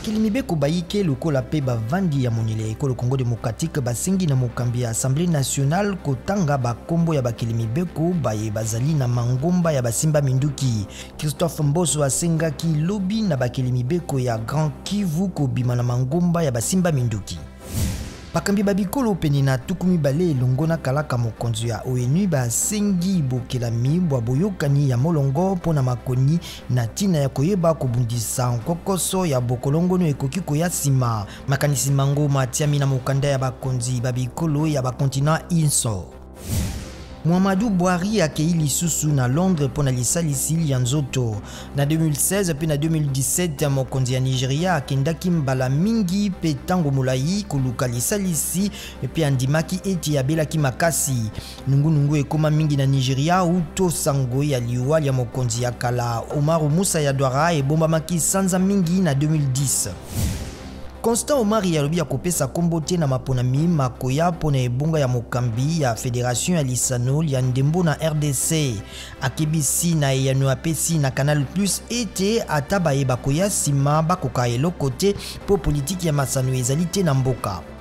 Bakeli mibeko bayike lokola mpe bavandi ya monyele ya ekolo Congo démocratique basengi na mokambi ya Assemblée nationale kotanga bakombo ya bakeli mibeko baye bazali na mangomba ya basimba minduki. Christophe Mboso asengaki lobi na bakeli mibeko ya Grand Kivu kobima na mangomba ya basimba minduki. Bakambi ba bikolo pene na 20 elongo na kalaka mokonzi ya ONU basengi bokelami bwa boyokani ya molongo mpo na makoni na ntina ya koyeba kobundisa nkokoso ya bokolongono ekoki koya nsima. Makanisi mango matiami na mokanda ya bakonzi ba bikolo ya bakontina inso. Muhammadu Buhari akei lisusu na Londres mpo na lisalisi lya nzoto. Na 2016 mpe na 2017, mokonzi ya Nigeria akendaki mbala mingi mpe ntango molai koluka lisalisi mpe andimaki ete abelaki makasi. Nungunungu ekoma mingi na Nigeria uto sango ya liwa lya mokonzi ya kala Umaru Musa Yar'Adua ebombamaki sanza mingi na 2010. Constant Omari alobi akopesa kombo te na maponami makoya mpo na ebonga ya mokambi ya Federation ya lisano lya ndembo na RDC. Akebisi na eyano apesi na Canal Plus ete ata baye bakoya nsima bakoka eloko te mpo politiki ya masano ezali te na mboka.